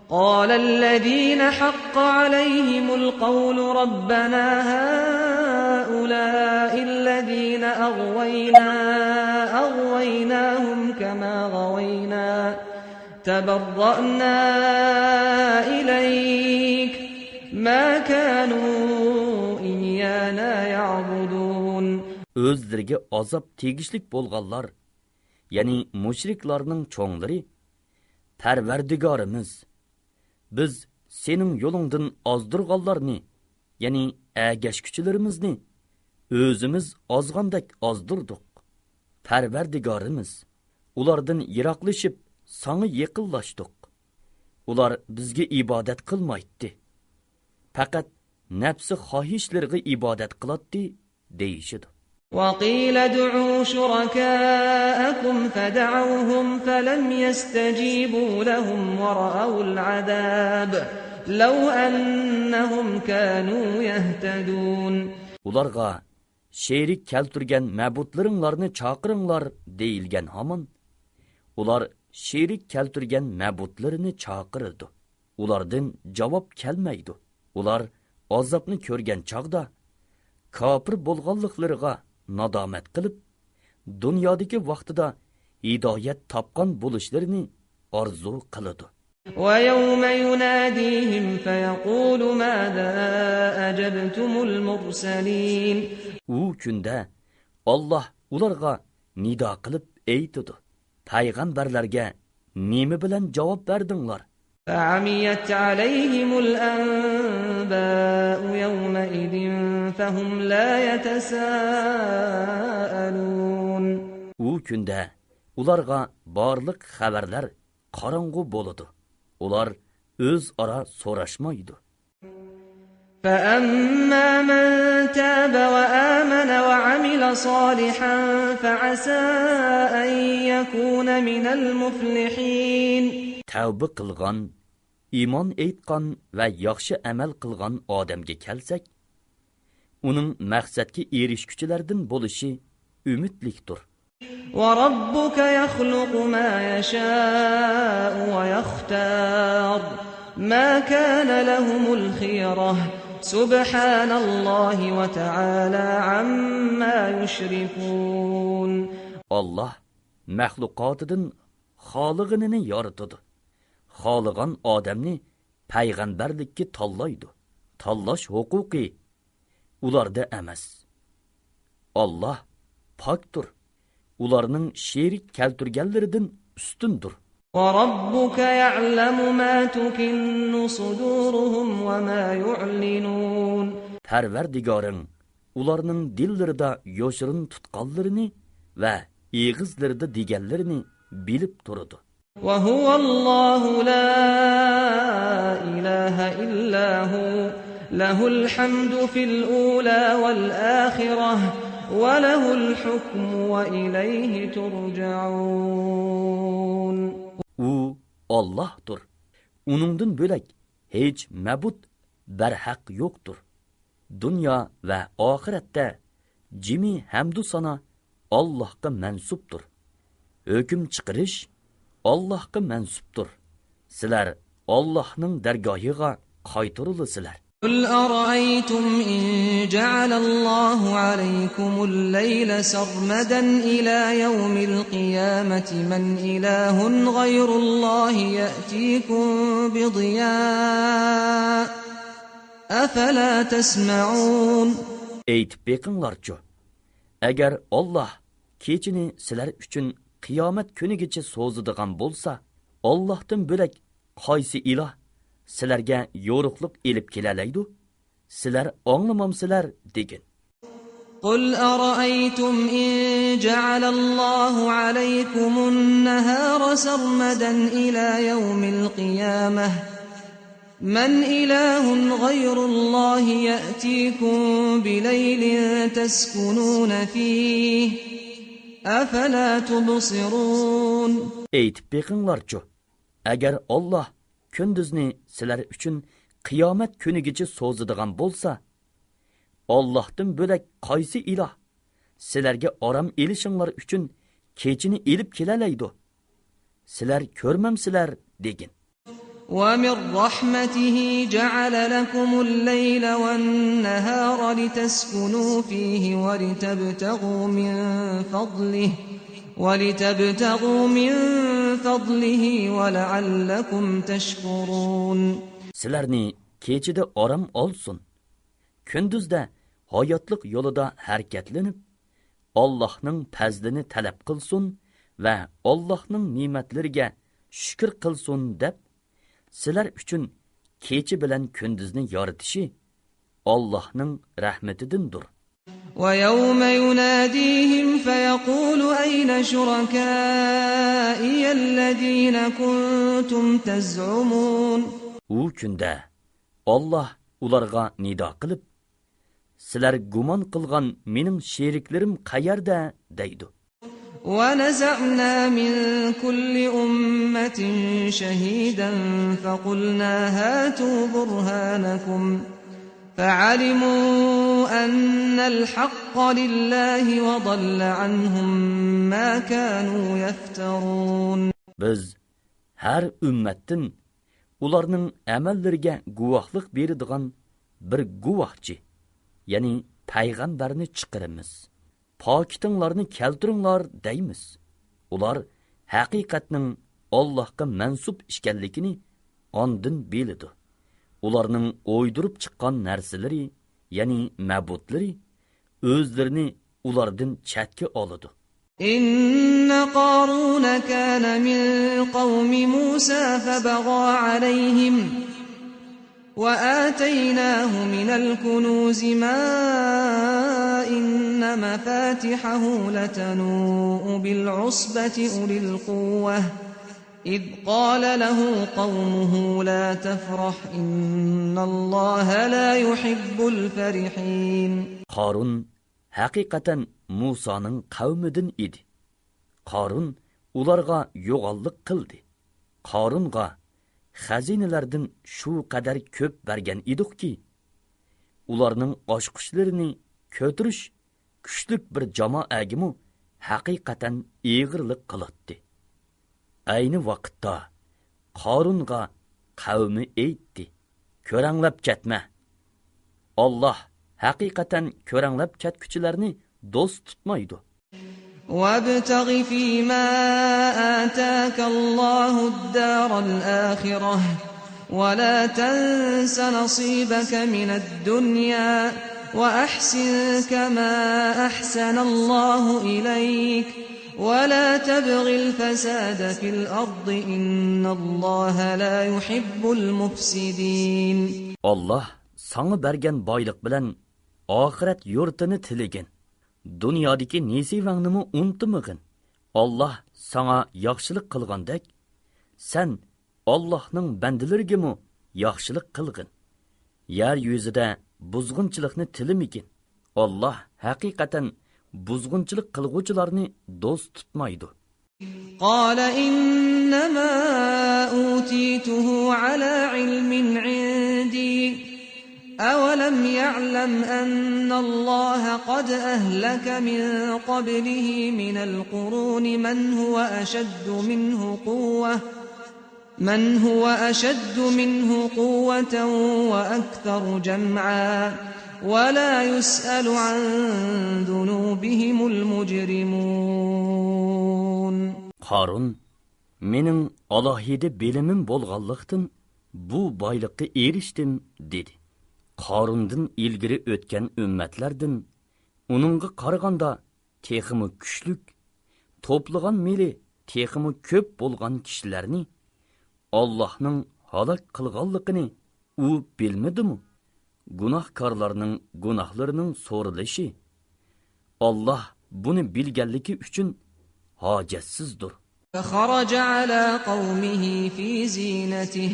قال الذين حق عليهم القول ربنا هؤلاء الذين أغويناهم كما غوينا تبرأنا إليك ما كانوا إيانا يعبدون. O'zlariga azob tegishlik bo'lganlar, ya'ni mushriklarning cho'nglari, Parvardigorimiz, biz sening yo'lingdan ozdirganlarni, ya'ni agashkuchilarimizni o'zimiz ozg'andak ozdirdik. Parvardigorimiz, ulardan yiroqlashib, sana yaqinlashdik. Ular bizga ibodat qilmaydi. Faqat nafsi xohishlariga ibodat qiladi deyishidi. وقيل ادعوا شركاءكم فدعوهم فلم يستجيبوا لهم ورأوا العذاب لو أنهم كانوا يهتدون. Ularga sherik keltirgan ma'budlaringlarni chaqiringlar deyilgan hamon ular sherik keltirgan ma'budlarini chaqirdi. Ulardan javob kelmaydi. Ular azobni ko'rgan chaqda kafir bo'lganliklariga nadomat qilib, dunyodagi vaqtida hidoyat topgan bo'lishlarini orzu qiladi. وَيَوْمَ يُنَادِيهِمْ فَيَقُولُ مَاذَا أَجَبْتُمُ الْمُرْسَلِينَ. U kunda Allah ularga nido qilib aytadi. Payg'ambarlarga nima bilan javob berdinglar? فَعَمِيَتْ عَلَيْهِمُ الْأَنْبَاءُ يَوْمَئِذٍ فَهُمْ لَا يَتَسَاءَلُونَ. U kunda ularga barliq xabarlar qorong'u bo'ladi. Ular o'zaro so'rashmaydi. فَأَمَّا مَنْ تَابَ وَآمَنَ وَعَمِلَ صَالِحًا فَعَسَى أَنْ يَكُونَ مِنَ الْمُفْلِحِينَ. Tavba qilgan, iymon aytgan va yaxshi amal qilgan odamga kelsak, uning maqsadga erishguchilardan bo'lishi umidlikdir. وَرَبُّكَ يَخْلُقُ مَا يَشَاءُ وَيَخْتَارُ مَا كَانَ لَهُمُ الْخِيَرَةُ سُبْحَانَ اللَّهِ وَتَعَالَى عَمَّا يُشْرِكُونَ. Allah mahluqotidan xoliqini yaratadi. Xoligan odamni payg'ambarlikka tanlaydi. Tanlash huquqi ularda emas. Allah pokdir. Ularning sherik keltirganlaridan ustundir. وَرَبُّكَ يَعْلَمُ مَا تُكِنُّ صُدُورُهُمْ وَمَا يُعْلِنُونَ. Parvardigoring ularning dillarida yoshirin tutqanlarini va eg'izlarida deganlarini bilib turadi. وَهُوَ اللَّهُ لَا إِلَهَ إِلَّا هُوَ لَهُ الْحَمْدُ فِي الْأُولَى وَالْآخِرَةِ وَلَهُ الْحُكْمُ وَإِلَيْهِ تُرْجَعُونَ. U Allah'tır. Onundan bölek hiç mabud berhaq yoktur. Dünya ve ahirette cimi hamdu sana Allah'a mensuptur. Hüküm çıkarış Allah'a mensuptur. Sizler Allah'ın dergahıga kaytırılısılar. قُلْ أَرَأَيْتُمْ إِنْ جَعَلَ اللَّهُ عَلَيْكُمُ اللَّيْلَ سَرْمَدًا إِلَى يَوْمِ الْقِيَامَةِ مَنْ إِلَٰهٌ غَيْرُ اللَّهِ يَأْتِيكُمْ بِضِيَاءٍ أَفَلَا تَسْمَعُونَ. Eytip beqinglarçı. Eğer Allah keçini sizler üçün kıyamet günügeçe so'zadigan bolsa, Allah'tan bölek qaysi ilah sizlarga yo'riqliq elib kelalaydi? Sizlar anglamamsizlar degin. قُلْ أَرَأَيْتُمْ إِنْ جَعَلَ اللَّهُ عَلَيْكُمُ النَّهَارَ سَرْمَدًا إِلَى يَوْمِ الْقِيَامَةِ مَنْ إِلَٰهٌ غَيْرُ اللَّهِ يَأْتِيكُمْ بِلَيْلٍ تَسْكُنُونَ فِيهِ أَفَلَا تُبْصِرُونَ. Eytip beqinglarçı. Eğer Allah kündüzni sizler üçün kıyamet günügeçe so'zadigan bolsa, Allah'tan bölek qaysi ilah sizlerge aram elişinglar üçün keçini elip kelalaydi? Sizler körmemsizlar degin. وَمِنْ رَحْمَتِهِ جَعَلَ لَكُمُ اللَّيْلَ وَالنَّهَارَ لِتَسْكُنُوا فِيهِ وَلِتَبْتَغُوا مِنْ فَضْلِهِ وَلَعَلَّكُمْ تَشْكُرُونَ. Sizlerni keçide aram olsun. Kündüzde hayatlık yolunda hareketlenip, Allah'ın fazlini talep kılsın ve Allah'ın nimetlerine şükür kılsın dep, sizler üçün keçi bilen kündüzni yaratışı Allah'ın rahmetidendir. وَيَوْمَ يُنَادِيهِمْ فَيَقُولُ أَيْنَ شُرَكَائِيَ الَّذ۪ينَ كُنْتُمْ تَزْعُمُونَ. O günde Allah ularga nida kılıp, sizlar gumon qilgan mening sheriklarim qayerda deydi. ونزعنا من كل أمة شهيدا فقلنا هاتوا برهانكم فعلموا أن الحق لله وضل عنهم ما كانوا يفترون. Biz her ümmetin ularning amallariga guvohlik beradigan bir guvohchi, ya'ni payg'ambarni chiqaramiz. Pokitinglarni keltiringlar deymiz. Ular haqiqatning Allohga mansub ekanligini ondan biladi. Ularning o'ydirib chiqqan narsalari, ya'ni ma'budlari o'zlarini ulardan chetga oladi. إن قارون كان من قوم موسى فبغى عليهم وآتيناه من الكنوز ما إن مفاتحه لتنوء بالعصبة أولي القوة إذ قال له قومه لا تفرح إن الله لا يحب الفرحين. Qarun haqiqatan Musa'nın qavmidan edi. Qarun ularga yo'g'onlik qildi. Qarunga xazinalardan shu qadar ko'p bergan edikki, ularning oshqishlarini ko'tirish kuchlik bir jamoagimu haqiqatan ig'irlik qiladi. Ayni vaqtda Qarunga qavmi aytdi: "Ko'ranglab ketma. Alloh haqiqatan ko'ranglab ketguchilarni do'st tutmaydi." وابتغ فيما آتاك الله الدار الآخرة ولا تنس نصيبك من الدنيا وأحسن كما أحسن الله إليك ولا تبغ الفساد في الأرض إن الله لا يحب المفسدين. Allah sana bergen boylik bilan oxirat yurtini tilegin. Dunyodagi nesivangni unutmagin. Allah sana yaxshilik qilgandek, sen Allohning bandalariga yaxshilik qilgin. Yer yuzida buzg'unchilikni tilimigin. Allah haqiqatan buzg'unchilik qilguvchilarni do'st tutmaydi. قال إنما أوتيته على علم عندي أولم يعلم أن الله قد أهلك من قبله من القرون من هو أشد منه قوة وأكثر جمعا ولا يسأل عن ذنوبهم المجرمون. Qarun mening alohida bilimim bo'lganlikdan bu boylikka erishdim dedi. Qarundan ilgari o'tgan ummatlardan uningga qaraganda texmi kuchlik, to'plagan meli texmi ko'p bo'lgan kishilarni Allohning halok qilganligini u bilmadimi? Gunohkorlarning gunohlarining so'rilishi Allah buni bilganligi uchun hojatsizdir. فخرج على قومه في زينته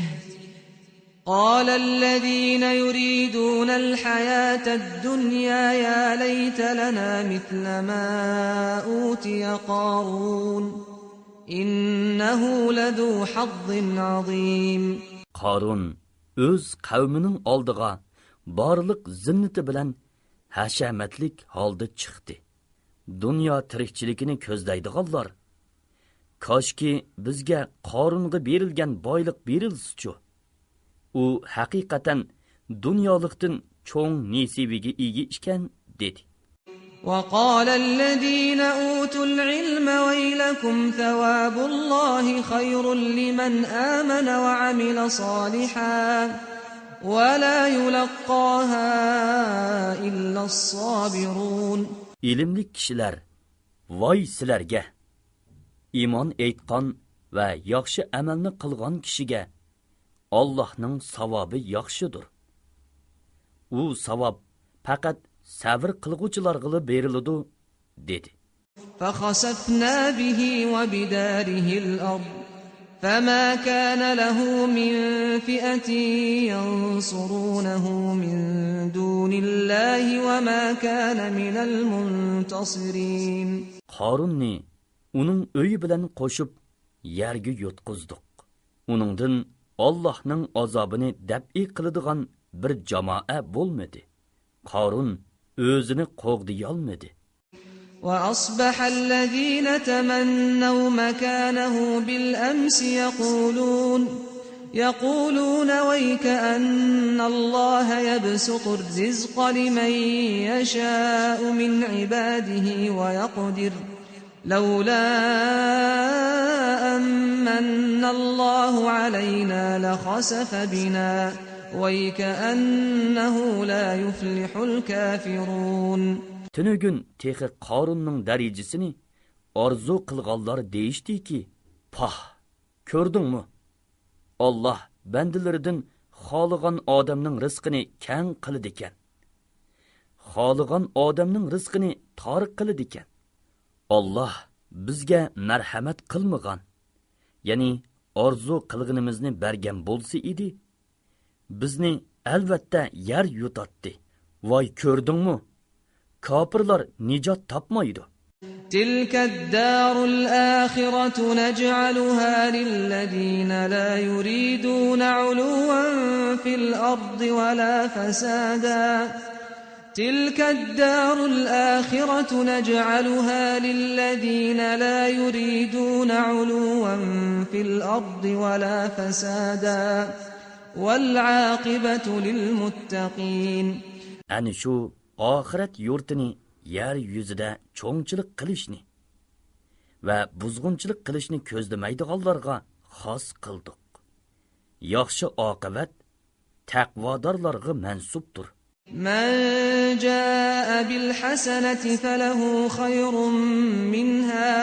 قال الذين يريدون الحياة الدنيا يا ليت لنا مثل ما أوتي قارون إنه لذو حظ عظيم. Qarun öz qavmining oldiga barliq zinnati bilan hashamatlik holda chiqdi. Dunyo tirikchiligini ko'zlaydiganlar, koshki bizga Qarunga berilgan boylik berilsa-chu. U haqiqatan dunyolikdan cho'ng nesibiga ega ekan dedi. وقال الذين أوتوا العلم ويلكم ثواب الله خير لمن آمن وعمل صالحا ولا يلقاها إلا الصابرون. İlimli kishilar, voy sizlarga! Iymon aytgan va yaxshi amalni qilgan kishiga Allohning savobi yaxshidir. U savob faqat sabr qilguvchilarga beriladi dedi. فخسفنا به وبداره الأرض فما كان له من فئة ينصرونه من دون الله وما كان من المنتصرين. Qarunni uning uyi bilan qo'shib yerga yotqizdik. Uningdan Allohning azobini dab'i qiladigan bir jamoa bo'lmadi. Qarun o'zini qo'g'diy olmadi. وأصبح الذين تمنوا مكانه بالأمس يقولون ويكأن الله يبسط الرزق لمن يشاء من عباده ويقدر لولا أمن الله علينا لخسف بنا ويكأنه لا يفلح الكافرون. Tünügün texi Qarunning darajasini orzu qilganlar deyishdiki, "Pah, ko'rdingmi? Alloh bandalaridan xohlagan odamning rizqini keng qiladi ekan. Xohlagan odamning rizqini tor qiladi ekan. Alloh bizga marhamat qilmagan, ya'ni orzu qilganimizni bergan bo'lsa edi, bizni albatta yer yutatdi. Voy ko'rdingmi? Kafirlar nijot topmaydi." تلك الدار الآخرة نجعلها للذين لا يريدون علوا في الأرض ولا فسادا. تلك الدار الآخرة نجعلها للذين لا يريدون علوا في الأرض ولا فسادا والعاقبة للمتقين. Ani shu oxirat yurtini yer yuzida cho'ngchilik qilishni va buzg'unchilik qilishni ko'zlamaydiganlarga xos qildik. Yaxshi oqibat taqvodorlarga mansubdir. من جاء بالحسنة فله خير منها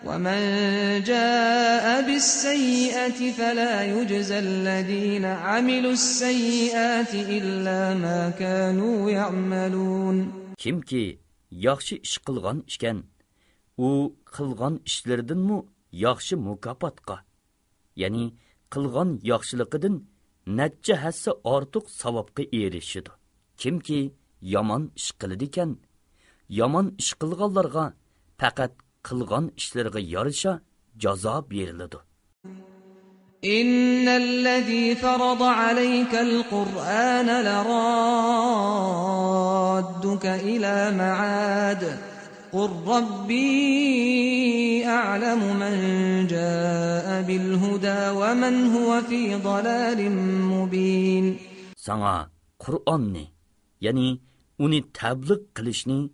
ومن جاء بالسيئة فلا يجزى الذين عملوا السيئات إلا ما كانوا يعملون. Kimki yaxshi ish qilgan ishkan, u qilgan ishlaridanmi yaxshi mukofotga, ya'ni qilgan yaxshiligidan necha hassa ortiq savobga erishadi. Kimki yomon ish qiladi ekan, yomon ish qilganlarga faqat qilgan ishlariga yarasha jazo beriladi. إن الذي فرض عليك القرآن لرادك إلى معاد قل ربي أعلم من جاء بالهدى ومن هو في ضلال مبين. Sana Qur'onni, yani uni tabliğ qilishni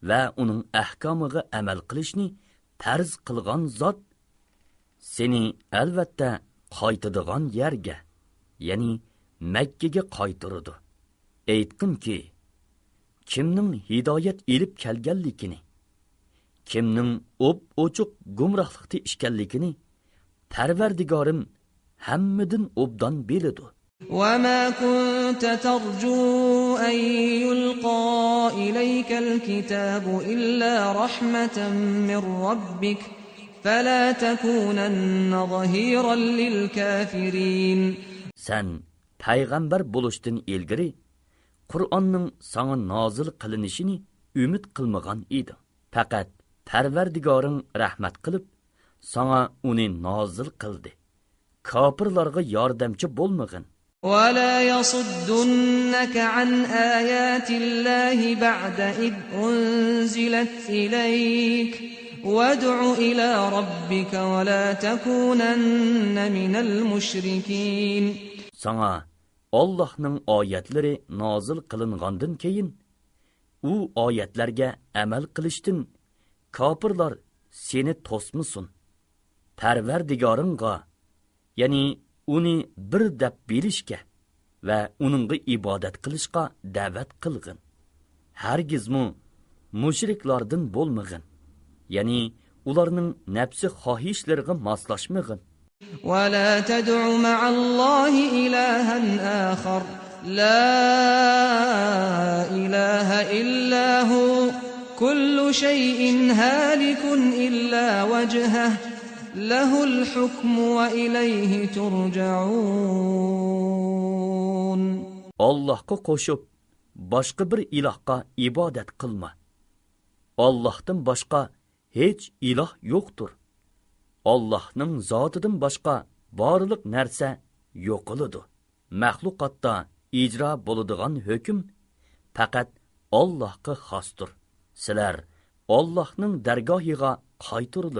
va uning ahkomiga amal qilishni farz qilgan zot seni albatta qaytadigan yerga, ya'ni Makkaga qaytaradi. Aytqinki, kimning hidoyat elib kelganligini, kimning ochiq gumrohlikda ishkanligini Parvardigorim hammadan obdan biladi. وما كنت ترجو أن يلقى إليك الكتاب إلا رحمة من ربك فلا تكونن ظهيرا للكافرين. Sen payg'ambar bo'lishdan ilgari Qur'onning sana nozil qilinishini umid qilmagan edi. Faqat Parvardigoring rahmat qilib, sana uni nozil qildi. Kofirlarga yordamchi bo'lmagin. ولا يصدنك عن آيات الله بعد إذ أنزلت إليك وادع إلى ربك ولا تكونن من المشركين. Sana Allah'ның ayetleri nazil kılıngandan keyin, u ayetlerge amel kılıştın, kafirlar seni tosmusun. Parvardigarınga, yani uni bir deb bilishga va uningga ibodat qilishga da'vat qilgin. Hargizmi mushriklardan bo'lmagin, ya'ni ularning nafsi xohishlariga moslashmagin. ولا تدع مع الله إلها آخر لا إله إلا هو كل شيء هالك إلا وجهه له الحكم وإليه ترجعون. Allohga qo'shib boshqa bir ilohga ibodat qilma. Allohdan boshqa hech iloh yo'qdir. Allohning zotidan boshqa barliq narsa yo'qiladi. Mahluqotda ijro bo'ladigan hukm faqat Allohga xosdir. Sizlar Allohning dargohiga qaytirilib